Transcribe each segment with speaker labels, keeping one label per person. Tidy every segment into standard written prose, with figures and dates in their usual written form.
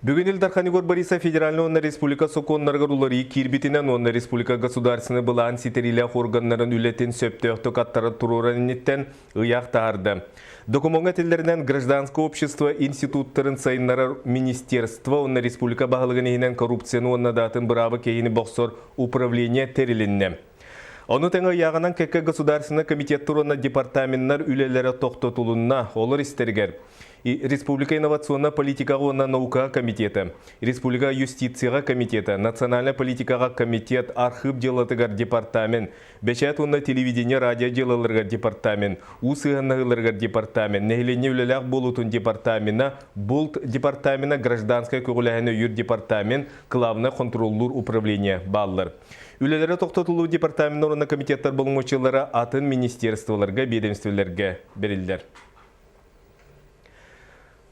Speaker 1: Бүгүн Ил Дархан Егор Борисов федеральнай уонна республика сокуоннарыгар уларыйыы киирбитинэн уонна республика государственнай былаан ситэриилээх органнарын үлэтин сөптөөхтүк аттара туруорар инниттэн ыйаах таһаарда. Докумуоҥҥа этиллэринэн, гражданское общество институттарын сайыннарар министерство уонна республика баһылыгын иһинэн коррупцияны уонна да атын быраабы кэһиини бохсор управление тэрилиннэ. Ону тэҥэ ыйааҕынан кэккэ государственнай комитеттар уонна департаменнар үлэлэрэ тохтотулунна, олор истэригэр Республика инновационнай политикаҕа уонна наукаҕа комитета, Республика юстицияҕа комитета, национальнай политикаҕа комитет, архыып дьыалатыгар департамент, бэчээт уонна телевидение радио дьыалаларыгар департамент, уу сыһыаннаһыыларыгар департамент, нэһилиэнньэ үлэлээх буолуутун департамена, булт департамена, гражданскай көҕүлээһини өйүүр департамент, главнай хонтуруоллуур управление бааллар. Үлэлэрэ тохтотуллуу департаменнар уонна комитеттар боломуочуйалара атын министерстволарга, биэдэмствэлэргэ бэриллэр.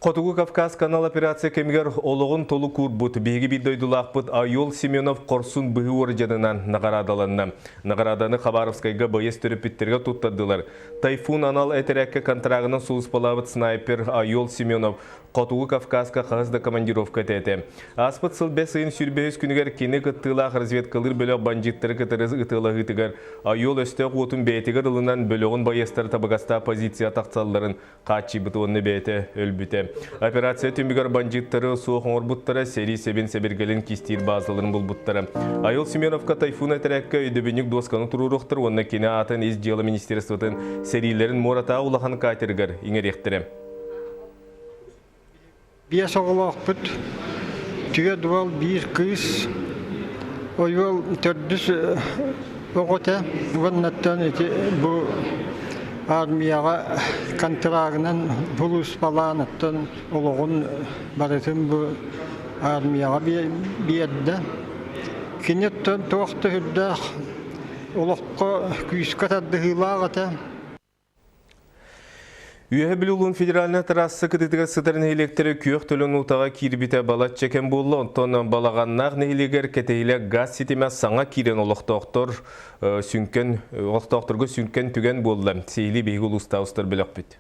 Speaker 1: Хотугу Кавказ канал операция кэмигэр олоҕун толук уурбут биһиги биир дойдулаахпыт Айол Семенов хорсун быһыы уордьанынан наҕараадаланна. Наҕарааданы Хабаровскайга байыас төрөппүттэргэ туттардылар. Тайфун анал этэрээккэ контрагынан сулууспалаабыт снайпер Айол Семенов Хотугу Кавказка хаһыс да командировка этэ. Ааспыт сыл бэс ыйын 25 күнүгэр кини кыттыылаах разведкалыыр бөлөх бандьыыттары кытары ытыалаһыытыгар Айол өстөөх уотун бэйэтигэр ылынан бөлөҕүн байыастара табыгастаах позиция тахсалларын хааччыйбыт уонна бэйэтэ өлбүтэ. Операция түмүгэр бандьыыттары суох оҥорбуттара, сэрии сэбин сэбиргэлин кистиир базаларын булбуттара. Айыл Семеновка Тайфун этэрээккэ өйдөбүнньүк дуосканы туруоруохтар уонна кини аатын Ис дьыала министерствотын сэриилэрин муоратааҕы улахан катерыгар иҥэриэхтэрэ.
Speaker 2: Биэс оҕолоохпут, түөрт уол, биир кыыс. Ойуол төрдүс оҕо этэ уоннаттан ити бу армияҕа контрагынан сулууспалаан оттон олоҕун барытын бу армияҕа биэрдэ. Кини оттон туох да сүрдээх олоххо күүскэ тардыһыылаах этэ.
Speaker 1: Үөһэ Бүлүү улуун федеральнай трасса кытыытыгар сытар нэһилиэктэри күөх төлөн утаҕа киирбитэ балачча кэм буолла. Онтон Балаҕаннаах нэһилиэгэр Кэтэһилэ газ ситимэ саҥа киирэн олохтоохтор сүҥкэн олохтоохторго сүҥкэн түгэн буолла. Сиһилии биһиги улуустаах устар бөлөхпүт.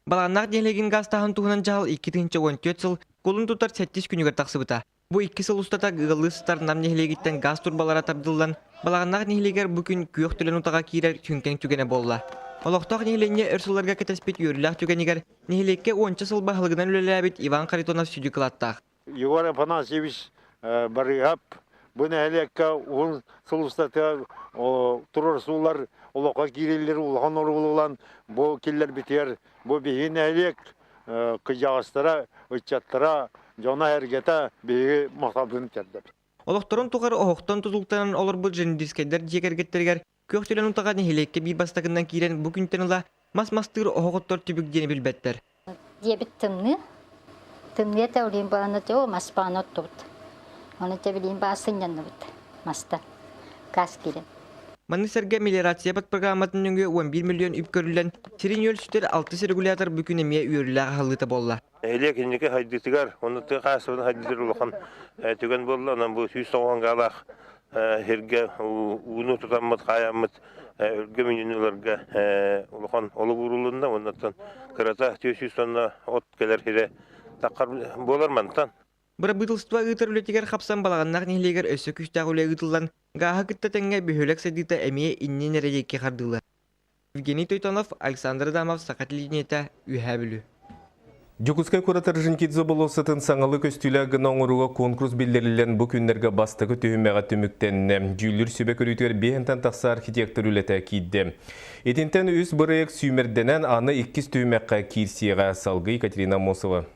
Speaker 3: Балаҕаннаах нэһилиэгин газтааһын туһунан дьаһал 2014 сыл кулун тутар сэттис күнүгэр тахсыбыта. Бу 2 сыл устата ыаллыы сытар Нам нэһилиэгиттэн газ турбалара тардыллан, Балаҕаннаах нэһилиэгэр бу күн күөх төлөн утаҕа киирэр сүҥкэн түгэнэ буолла. Олохтоох нэһилиэнньэ өр сылларга кэтэспит үөрүүлээх түгэнигэр нэһилиэккэ уонча сыл баһылыгынан үлэлээбит Иван Харитонов сүдү кылааттаах.
Speaker 4: Егор Афанасьевич Барыыһап бу нэһилиэккэ уһун сыл устата туруорсуулар олоххо киириллэр улахан оруолу ылан бу киллэрбитигэр бу биһиги нэһилиэк кырдьаҕастара, ыччаттара, дьоно-сэргэтэ биһиги махталбытын тиэрдэбит.
Speaker 3: Олохторун тухары оһохтон тутулуктанан олорбут Жендирскэйдэр дьиэ кэргэттэригэр күөх төлөн утаҕа нэһилиэккэ биир бастакынан киирэн бу күнтэн ыла мас мастыыр оһох оттор түбүк диэни билбэттэр.
Speaker 5: Диэбит тымныы. Тымныы этэ олиин баана о мас баана оттубут. Оны те билиин баа сынньанныбыт мастан. Газ киирэн.
Speaker 3: Маны сэргэ мелиорация программатын нөҥүө 11 миллион үп көрүллэн, сирин үөл сүтэр 6 регулятор бу күн эмиэ үөрүүлээх аһыллыыта буолла.
Speaker 6: Нэһилиэк инники хайдыытыгар, уонна тыа хаһаайыстыбатын хайдыытыгар улахан түгэн буолла. Онон бу 190 гаалаах сиргэ ууну тутаммыт, хаайаммыт өлгөм үүнүүнү ыларга улахан олук уурулунна. Уоннаттан кырата 400 тонна от кэлэр сирэ таххар буолар мантан.
Speaker 3: Бырабыыталыстыба ыытар үлэтигэр хапсан Балаҕаннаах нэһилиэгэр өссө күүстээх үлэ ыытыллан, гааһы кытта тэҥҥэ бөһүөлэк сайдыыта эмиэ иннин эрэ диэки хардыылар. Евгений Тойтонов, Александр Адамов, Саха телевидениетэ, Үөһээ Бүлүү.
Speaker 1: Дьокуускай куорат Орджоникидзе болуоссатын саҥалыы көстүүлээх гына оҥорууга конкурс биллэриллэн бу күннэргэ бастакы түһүмэҕэ түмүктэннэ. Дьүүллүүр сүбэ көрүүтүгэр биэһинтэн тахса архитектор үлэтэ киирдэ. Итинтэн үс бырайыак сүүмэрдэнэн аны иккис түһүмэххэ киирсиэҕэ, салгыы Екатерина Аммосова.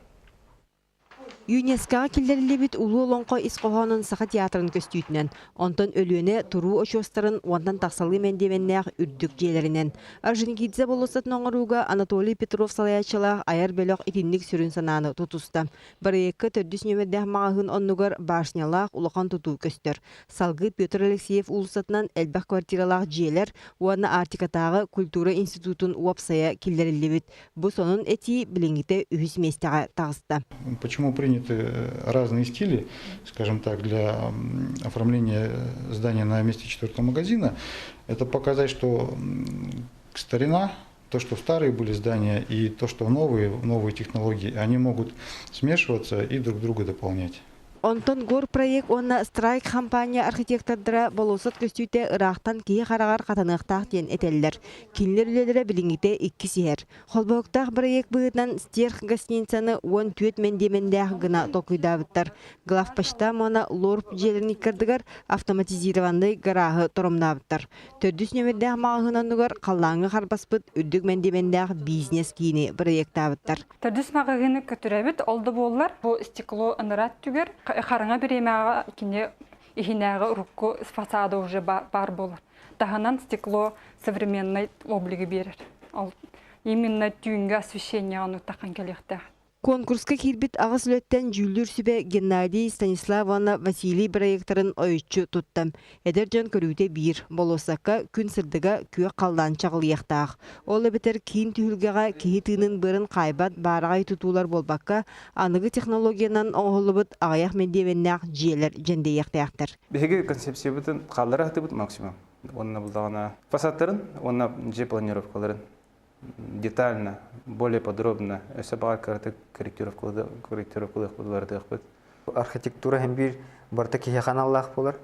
Speaker 7: ЮНЕСКО-ҕа киллэриллибит Улуу Олоҥхо ис хоһоонун Саха театрын көстүүтүнэн, онтон Өлүөнэ туруу очуостарын уонтан тахсалыы мэндиэмэннээх үрдүк дьиэлэринэн, Орджоникидзе болуоссатын оҥорууга Анатолий Петров салайааччылаах айар бөлөх итинник сүрүн санааны тутуста. Бырайыакка төрдүс нүөмэрдээх маҕаһыын оннугар башнялаах улахан тутуу көстөр. Салгыы Петр Алексеев уулуссатынан элбэх квартиралаах дьиэлэр уонна Арктикатааҕы культура институтун уопсайа киллэриллибит. Бу сонун этии билиҥҥитэ үһүс миэстэҕэ таҕыста.
Speaker 8: Почему приняты разные стили, скажем так, для оформления здания на месте четвертого магазина, это показать, что старина, То, что старые были здания, и то, что новые, новые технологии, они могут смешиваться и друг друга дополнять.
Speaker 7: Онтон Горпроект уонна Страйк хампаанньа архитектордара болуоссат көстүүтэ ыраахтан киһи хараҕар хатаныахтаах диэн этэллэр. Кинилэр үлэлэрэ билиҥҥитэ иккис иһэр. Холбоһуктаах бырайыак быһыытынан Стерх гостиницаны 14 мэндиэмэннээх гына толкуйдаабыттар. Главпочта уонна Лорп дьиэлэрин иккардыгар автоматизированнай гарааһы торумнаабыттар. Төрдүс нүөмэрдээх маҕаһыын оннугар халлааҥҥа харбаспыт үрдүк мэндиэмэннээх бизнес-киини бырайыактаабыттар.
Speaker 9: Төрдүс маҕаһыыны көтүрэбит, ол да буоллар бу стекло ынырат түгэр хараҥа бириэмэҕэ кини иһинээҕи урукку фасада уже баар буолар. Таһынан стекло современный облиги биэрэр. Ол именно түүҥҥү освещениеҕа ону тахан кэлиэхтээх.
Speaker 7: Конкурска киирбит аҕыс үлэттэн дьүүллүүр сүбэ Геннадий, Станислав уонна Василий бырайыактарын ойуччу тутта. Эдэр дьон көрүүтэ биир, болуоссакка күн сырдыга күөх халлаан чаҕылыйыахтаах. Ол эбэтэр киин түһүлгэҕэ киһи тыынын-быарын хаайбат баараҕай тутуулар буолбакка, аныгы технологиянан оҥоһуллубут аҕыйах мэндиэмэннээх дьиэлэр дьэндэйиэхтээхтэр.
Speaker 10: Биһиги концепциябытын хааллара сатыыбыт максимум. Уонна булдаҕына фасадтарын уонна дьиэ планировкаларын детально, более подробно, өссө баҕар кыратык корректировкалыахпыт, уларытыахпыт.
Speaker 11: Архитектура иһин биир барыта киһиэхэ аналлаах буолар.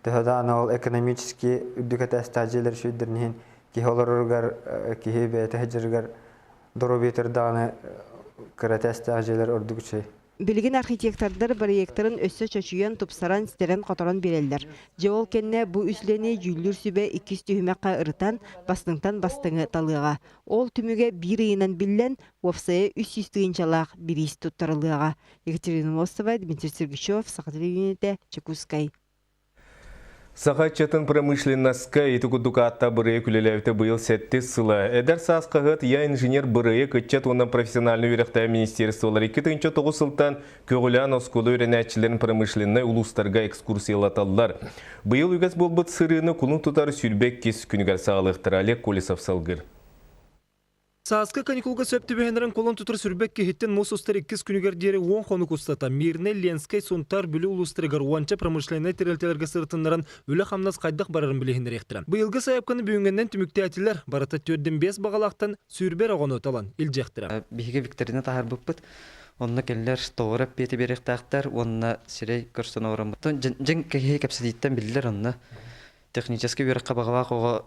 Speaker 11: Төһө да ол экономически үрдүк этээстээх дьиэлэр үчүгэйдэрин иһин киһи олороругар, киһи бэйэтэ сылдьарыгар доруобуйатыгар даҕаны кыра этээстээх дьиэлэр ордук үчүгэй.
Speaker 7: Билигин архитектордар бырайыактарын өссө чочуйан, тупсаран, ситэрэн-хоторон биэрэллэр. Дьэ ол кэннэ бу үс үлэни дьүүллүүр сүбэ иккис түһүмэххэ ырытан, бастыҥтан бастыҥы талыаҕа. Ол түмүгэ биир ыйынан биллэн, уопсайа 300 тыһыынчалаах бириис туттарыллыаҕа. Екатерина Мостова, Дмитрий Сергучев, Саха телевидениетэ, Чекускай.
Speaker 1: Саха ыччатын промышленноска ити курдук аатта бырайыак үлэлээбитэ быйыл сэттис сыла. Эдэр саас хаһыат Я инженер бырайыак ыччат уонна профессиональнай үөрэхтээх министерстволар 2009 сылтан көҕүлээн оскуола үөрэнээччилэрин промышленнай улуустарга экскурсиялаталлар. Быйыл үгэс буолбут сырыыны кулун тутар 22 күнүгэр саҕалыахтара Олег Колесов салгыр.
Speaker 12: Сааскы каникулга сөп түбэһиннэрэн кулун тутар сүрбэк киһиттэн муус устар иккис күнүгэр диэри уон хонук устата Мирнэй, Ленскэй, Сунтаар, Бүлүү улуустарыгар уонча промышленнай тэрилтэлэргэ сырытыннаран үлэ-хамнас хайдах барарын билиһиннэриэхтэрэ. Быйылгы сайаапканы бүгүҥҥэннэн түмүктээтилэр. Барыта төрдүн биэс баҕалаахтан сүүрбэ эрэ оҕону талан илдьиэхтэрэ.
Speaker 13: Биһиги викторина таһаарбыппыт. Онно кинилэр тоҕо эппиэти биэриэхтээхтэр уонна сирэй көрсөн олороммут. Дьиҥ киһи кэпсэтииттэн биллэр онно Техническэй үөрэххэ баҕалаах оҕо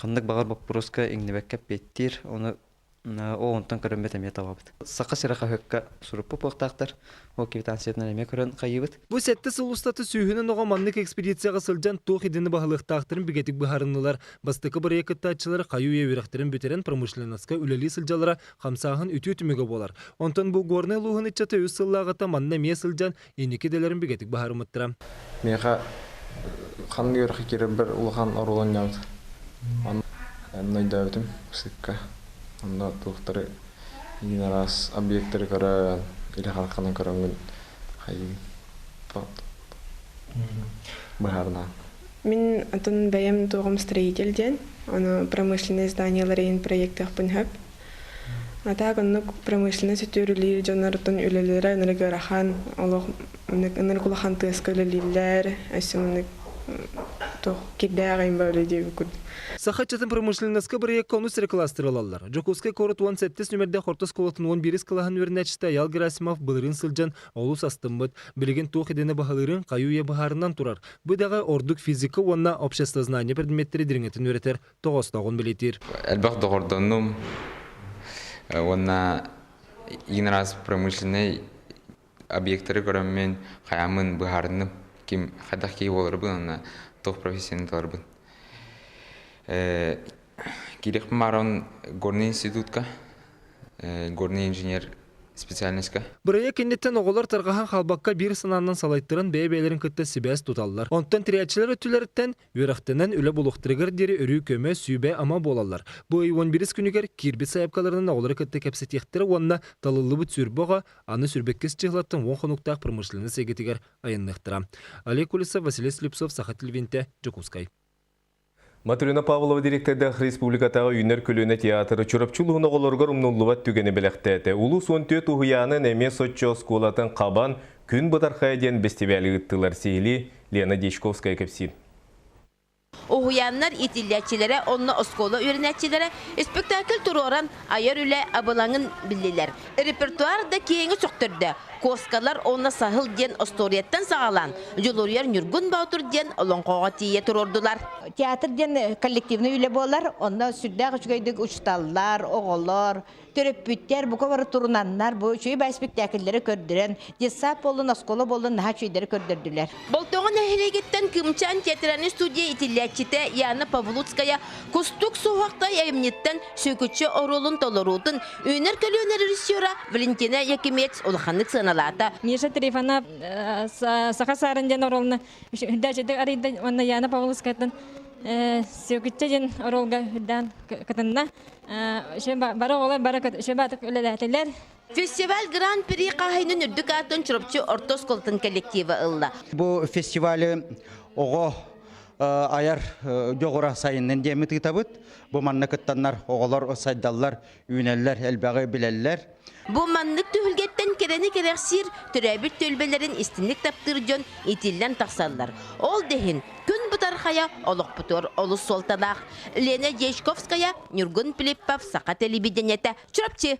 Speaker 13: ханнык баҕар боппуруоска иҥнибэккэ эппиэттиир, ону ол онтон көрөммүт эмиэ табабыт. Саха сирэ хаһыакка суруппут буолуохтаахтар, ол квитанциятынан эмиэ көрөн хайыыбыт.
Speaker 12: Бу сэттэ сыл устата сүүһүнэн оҕо маннык экспедицияҕа сылдьан туох идэни баһылыахтаахтарын бигэтик быһаарыннылар. Бастакы бырайыак кыттааччылара хайы-үйэ үөрэхтэрин бүтэрэн промышленноска үлэлии сылдьаллара хамсааһын үтүө түмүгэ буолар. Онтон бу Горнай улууһун ыччата үс сыллааҕыта манна эмиэ сылдьан инники идэлэрин бигэтик быһаарыммыттара.
Speaker 14: Миэхэ ханнык үөрэххэ киирэрбэр улахан оруол оонньообут. Онно өйдөөбүтүм сыкка. Онно туохтары иин араас объектары көрөн, илэ хараххынан көрөҥҥүн хайыы быһаарынаан.
Speaker 15: Мин атын бэйэм туоҕум строитель диэн, ону промышленное зданиелар проектыахпын сөп. А так оннук промышленность үтүөрүлүүр дьоннортон үлэлэрэ ынырык ыарахан, олох ынырык улахан тыаска үлэлииллэр, өссө маннык туох кирдээх айымба үлэ диэбит курдук.
Speaker 12: Саха ыччатын промышленноска бырайыакка онус эрэ кылаастар ылаллар. Дьокуускай куорат 17 нүмердээх орто оскуолатын 11 кылааһын үөрэнээччитэ Айаал Герасимов былырыын сылдьан олус астыммыт. Билигин туох идэни баһылыырын хайы-үйэ быһаарынан турар. Бу идэҕэ ордук физика уонна обществознание предметтэри дириҥэтин үөрэтэр тоҕоостооҕун бэлиэтиир.
Speaker 14: Элбэх доҕордоннум уонна иин араас промышленнай объектары көрөммүн хайааммын быһаарынным ким хайдах киһи буоларбын уонна туох профессияны таларбын. Киириэхпин баарон горный институтка горный инженер специальноска.
Speaker 12: Бырайыак кэнниттэн оҕолор тарҕаһан хаалбакка биир санаанан салайтаран бэйэ-бэйэлэрин кытта сибээс туталлар. Онтон тирээччилэр өттүлэриттэн Үөрэхтэнэн үлэ булуохтарыгар диэри өрүү көмө, сүбэ-ама буолаллар. Бу ый 11 күнүгэр киирбит сайаапкаларынан оҕолору кытта кэпсэтиэхтэрэ уонна талыллыбыт сүрбэ оҕо аны сүрбэккис чыһылаттан уон хонуктаах промышленность эйгэтигэр айанныахтара. Олег Колесов, Василий Слепцов, Саха телевидениетэ, Дьокуускай.
Speaker 1: Матрена Павлова директордаах республикатааҕы үүнэр көлүөнэ театры Чурапчы улууһун оҕолоругар умнуллубат түгэни бэлэхтээтэ. Улуус 14 уһуйаанын эмиэ соччо оскуолатын хабан Күн бытархайа диэн бэстибээли ыыттылар. Сиһилии Лена Дьячковская кэпсиир.
Speaker 16: Уһуйааннар иитиллээччилэрэ онно оскуола үөрэнээччилэрэ спектакль туруоран айар үлэ абылаҥын биллилэр. Репертуар да киэҥи сөхтөрдө. Куоскалар уонна саһыл диэн остуоруйаттан саҕалаан Дьулуруйар Ньургун Боотур диэн олоҥхоҕо тиийэ туруордулар.
Speaker 17: Театр диэн коллективный үлэ буолар. Онно сүрдээх үчүгэйдик учууталлар, оҕолор, төрөппүттэр бука бары турунаннар бу үчүгэй баай спектакльлэри көрдөрөн, детсад буоллун, оскуола буоллун наһаа үчүгэйдэри көрдөрдүлэр.
Speaker 16: Болтоҕо нэһилиэгиттэн Кымчаан театральнай студия итиллээччитэ Яна Павлуцкая Кустук суһуохтай айымньыттан Сүөкүччэ оруолун толоруутун үүнэр көлүөнэ режиссера Валентина Якимец улаханнык сыаналаата.
Speaker 18: Миша Трифонов Саха Саарын диэн оруолуна үрдээччитик арыйда уонна Яна Павлуцкаяттан Сүөкүччэ диэн оруолга үрдээн кытынна. Бары оҕолор бары шөбатык үлэлээтилэр.
Speaker 16: Фестиваль Гран-при хаһайынын үрдүк аатын Чурапчы орто оскуолатын коллектива ылла.
Speaker 19: Бу фестивалы оҕо айар дьоҕура сайыннын диэммит ыытабыт. Бу манна кыттаннар оҕолор сайдаллар, үүнэллэр, элбэҕи билэллэр.
Speaker 16: Бу маннык түһүлгэттэн кэрэни кэрэхсиир, төрөөбүт түөлбэлэрин истинник таптыыр дьон итиллэн тахсаллар. Ол да иһин күн бытархайа олохпутугар олус суолталаах. Лена Дьячковская, Ньургун Филиппов, Саха телевидениетэ, Чурапчы.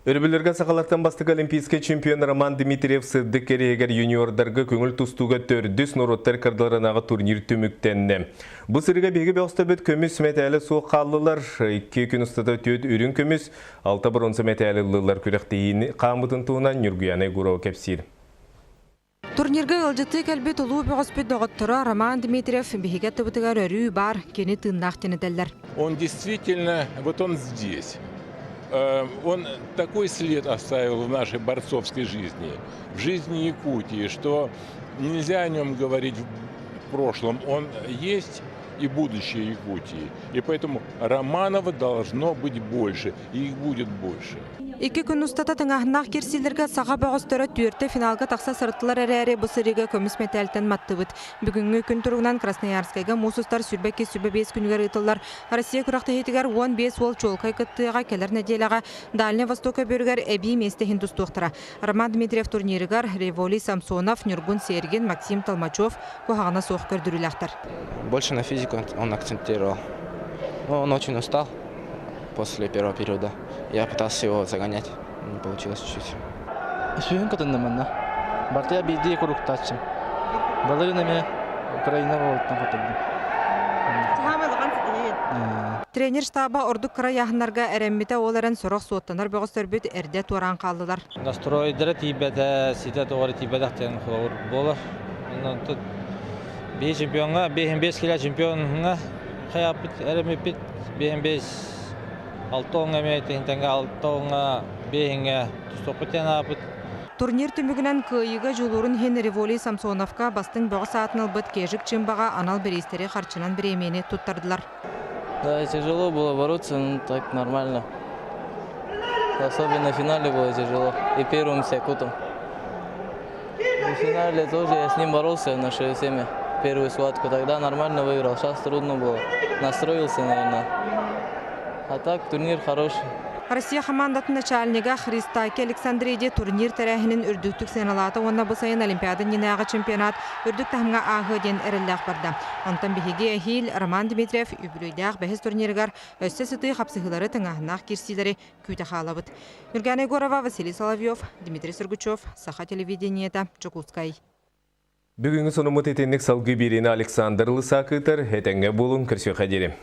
Speaker 1: Өрөбүллэргэ сахалартан бастакы олимпийскай чемпион Роман Дмитриев сырдык кэриэһигэр юниордарга көҥүл тустууга төрдүс норуоттар кырдаларынааҕы турнир түмүктэннэ. Бу сырыыга биһиги бөҕөстөрбүт көмүс мэтээлэ суох хааллылар. Икки күн устата түөрт үрүҥ көмүс, алта бронза мэтээли ыллылар күрэхтэһиини хааммытын туһунан Ньургуяна Егорова кэпсиир.
Speaker 20: Турнирга ыалдьыттыы кэлбит улуу бөҕөспүт доҕотторо Роман Дмитриев биһиги аттыбытыгар өрүү баар, кини тыыннаах диэн этэллэр.
Speaker 21: Он действительно, вот он здесь. Он такой след оставил в нашей борцовской жизни, в жизни Якутии, что нельзя о нем говорить в прошлом. Он есть и будущее Якутии. И поэтому Романова должно быть больше, и их будет больше.
Speaker 20: Икки күн устата тыҥааһыннаах кирсиилэргэ саха бөҕөстөрө түөртэ финалга тахса сырыттылар эрээри бу сырыыга көмүс мэтээлтэн маттыбыт. Бүгүҥҥү күн туругунан Красноярскайга муус устар 22-25 күнүгэр ыытыллар Россия күрэхтэһиитигэр 15 уол чуолкай кыттыаҕа кэлэр нэдиэлэҕэ Дальнай Восток көбүөрүгэр эбии миэстэ иһин тустуохтара. Роман Дмитриев турнирыгар Револий Самсонов, Ньургун Сергин, Максим Толмачев куһаҕана суох көрдөрүүлээхтэр.
Speaker 10: Больше на физику он акцентировал. Но он очень устал после первого периода. Я пытался его загонять, не получилось чуть-чуть.
Speaker 22: Сүүһүн кытынным манна. Бартыйа биирдии куруктааччым. Балырын эмиэ Украина буолуттан хотурдум.
Speaker 20: Тренер штаба ордук кыра ыйааһыннарга эрэммитэ ол эрэн сорох суоттанар бөҕөстөрбүт эрдэ туораан хааллылар.
Speaker 23: Настройдара тиийбэтэ, ситэ тоҕо тиийбэтэх диэн холобур буолар. Онон тут биир чемпиоҥҥа, 5 кило чемпиоҥҥа хайааппыт эрэммиппит 5 алта оҥҥа эмиэ тиһинтэҥҥэ алта оҥҥа биэһиҥҥэ тустуохпут диэн ааппыт.
Speaker 20: Турнир түмүгүнэн кыайыыга дьулуурун иһин Револий Самсоновка бастыҥ бөҕө саатын ылбыт Кежик Чымбаҕа анал бириистэри харчынан бириэмийэни туттардылар.
Speaker 22: Да, тяжело было бороться, но так нормально. Особенно в финале было тяжело. И первым секутом. В финале тоже я с ним боролся на 6-7, первую схватку. Тогда нормально выиграл, сейчас трудно было. Настроился, наверное. А так турнир хороший.
Speaker 20: Россия хамаандатын начальнига Христаки Александриди турнир тэрээһинин үрдүктүк сыаналаата уонна бу сайын Олимпиада иннинээҕи чемпионат үрдүк таһымҥа ааһыа диэн эрэллээх барда. Онтон биһиги эһиил Роман Дмитриев үбүлүөйдээх бэһис турнирыгар өссө сытыы хапсыһыылары тыҥааһыннаах киирсиилэри күүтэ хаалабыт. Нюргана Егорова, Василий Соловьев, Дмитрий Сургучев, Саха телевидениета, Дьокуускай.
Speaker 1: Бүгүҥҥү сонуммут итинник салгыы биэриини Александр Лысак ыытар. Этэҥҥэ буолуҥ, көрсүөххэ диэри.